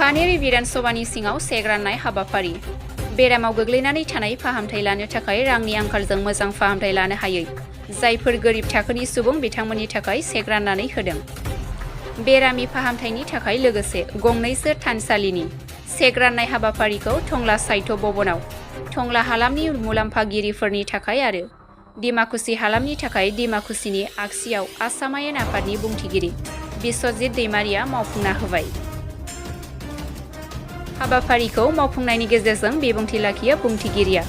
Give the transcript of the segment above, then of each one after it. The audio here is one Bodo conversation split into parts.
पानेरि बिधानसभानि सिङाव सेक राननाय हाबाफारि बेरामाव गोग्लैनानै थानाय फाहामथाय लानो थाखाय रांनि आंखालजों मोजां फाहामथाय लानो हायै जायफोर गोरिब थाखोनि सुबुं बिथांमोननि थाखाय सेक राननानै होदों। बेरामि फाहामथायनि थाखाय लोगोसे गंनैसो थानसालिनि सेक राननाय हाबाफारिखौ टंला साहित्य भवनाव टंला हालामनि मुलाम्फागिरिफोरनि थाखाय आरो डिमाकुसि हालामनि थाखाय डिमाकुसिनि आगसियाव आसामायन आफादनि बुंथिगिरि बिश्वजित दैमारिया मावफुंना होबाय। हाबाफारिखौ मावफुंनायनि गेजेरजों बिबुंथि लाखियो बुंथिगिरिया।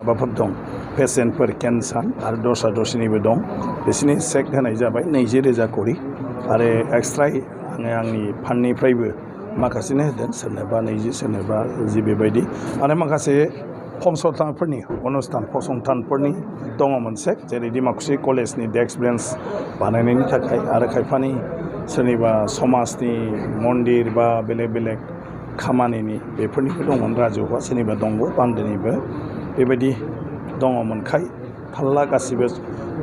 माबाफोर दं पेसेन्टफोर केन्सार आरो दस्रा दस्रिनिबो दं बिसोरनि चेक होनाय जाबाय 20,000 करि आरो एक्सट्रायै आंनि फान्डनिफ्रायबो माखासेनो होदों सोरनोबा 20 सोरनोबा 10 बेबायदि आरो माखासे फसंथानफोरनि फसंथानफोरनि दङमोन चेक जेरै डिमाकुसि कलेजनि डेस्क बेन्च बानायनायनि थाखाय आरो खायफानि सोरनिबा समाजनि मन्दिर बा बेलेग बेलेग खामानिनि बेफोरनिबो दंमोन राजुहुआ सोरनिबा दंग' बान्दोनिबो बेबायदि दङमोनखाय थाल्ला गासिबो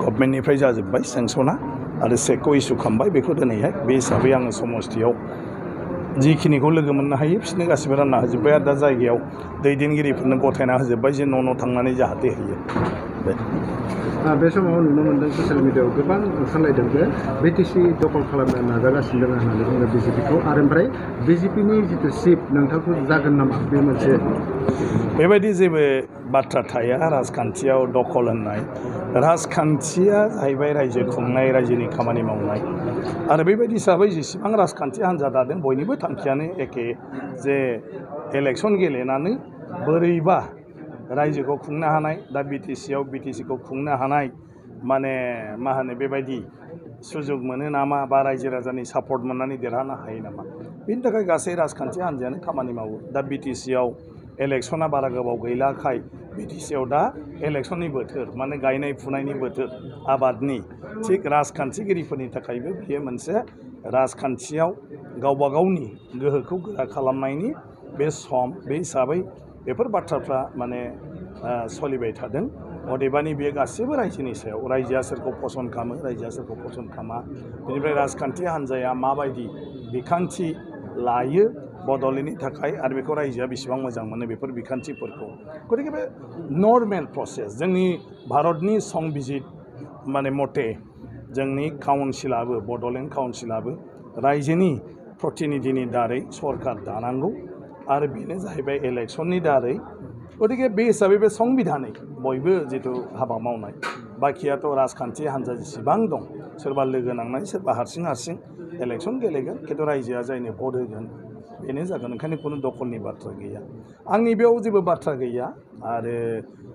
गभर्नमेन्टनिफ्राय जाजोब्बाय सेंसना आरो चेकखौ इसु खालामबाय बेखौ दिनैहाय बे हिसाबै आङो समस्थियाव जिखिनिखौ लोगो मोननो हायो बिसोरनो गासिबो रानना होजोब्बाय आरो दा जायगायाव दैदेनगिरिफोरनो गथायना होजोब्बाय जे न' थांनानै जाहाथे होयो। बे समाव नुनो मोनदों ससियेल मिडियायाव गोबां ओंखारलायदों जे बिटिसि दखल खालामनो नाजागासिनो दङ होननानै बुङो बिजेपिखौ आरो ओमफ्राय बिजेपिनि जिथु चिफ नोंथांखौ जागोन नामा बे मोनसे बेबायदि जेबो बाथ्रा थाया राजखान्थियाव दखल होननाय राजखान्थिया जाहैबाय रायजो खुंनाय रायजोनि खामानि मावनाय आरो बेबायदि हिसाबै जेसेबां राजखान्थि हान्जा दादों बयनिबो थांखियानो एखे जे इलेक्सन गेलेनानै बोरैबा रायजोखौ खुंनो हानाय दा बिटिसियाव बिटिसिखौ खुंनो हानाय माने मा होनो बेबायदि सुजुग मोनो नामा बा रायजो राजानि सापर्ट मोननानै देरहानो हायो नामा बेनि थाखाय गासै राजखान्थि हान्जायानो खामानि मावो। दा बिटिसियाव इलेक्सना बारा गोबाव गैलाखाय बिटिसियाव दा इलेक्सननि बोथोर माने गायनाय फुनायनि बोथोर आबादनि थिग राजखान्थिगिरिफोरनि थाखायबो बियो मोनसे राजखान्थियाव गावबा गावनि गोहोखौ गोरा खालामनायनि बे सम बे हिसाबै बेफोर बाथ्राफ्रा माने सोलिबाय थादों। अदेबानि बेयो गासैबो रायजोनि सायाव रायजोआ सोरखौ फसन्द खालामो रायजोआ सोरखौ फसन्द खालामा बेनिफ्राय राजखान्थि हान्जाया माबायदि बिखान्थि लायो बड'लेण्डनि थाखाय आरो बेखौ रायजोआ बेसेबां मोजां मोनो बेफोर बिखान्थिफोरखौ गतिके बे नर्मेल प्रसेस जोंनि भारतनि संबिजित माने मथे जोंनि काउन्सिलाबो बड'लेण्ड काउन्सिलाबो रायजोनि प्रतिनिधिनि दारै सरकार दानांगौ आरो बेनो जाहैबाय इलेक्सननि दारै गतिके बे हिसाबै बे संबिधानै बयबो जिथु हाबा मावनाय बाखियाथ' राजखान्थि हान्जा जेसेबां दं सोरबा लोगो नांनानै सोरबा हारसिं इलेक्सन गेलेगोन खिन्थु रायजोआ जायनो भट होगोन बेनो जागोन ओंखायनो खुनु दखलनि बाथ्रा गैया आंनि बेयाव जेबो बाथ्रा गैया आरो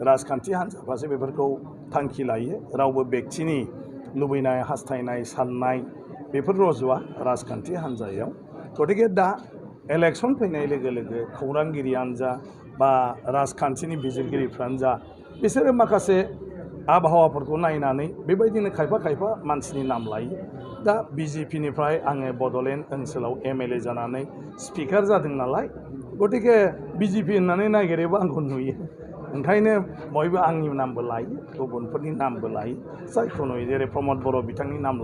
राजखान्थि हान्जाफ्रासो बेफोरखौ थांखि लायो रावबो बेक्तिनि लुबैनाय हास्थायनाय साननाय बेफोर रज'आ राजखान्थि हान्जायाव गतिके दा इलेक्सन फैनाय लोगो लोगो खौरांगिरियानो जा बा राजखान्थिनि बिजिरगिरिफ्रानो जा बिसोरो माखासे आबहावाफोरखौ नायनानै बेबायदिनो खायफा मानसिनि नाम लायो। दा बिजेपिनिफ्राय आङो बड'लेण्ड ओनसोलाव MLA जानानै स्पिकार जादों नालाय गतिके बिजेपि होननानै नागिरोबा आंखौ नुयो ओंखायनो बयबो आंनि नामबो लायो गुबुनफोरनि नामबो लायो जायखौ नुयो जेरै प्रमद बर' बिथांनि नाम लायो।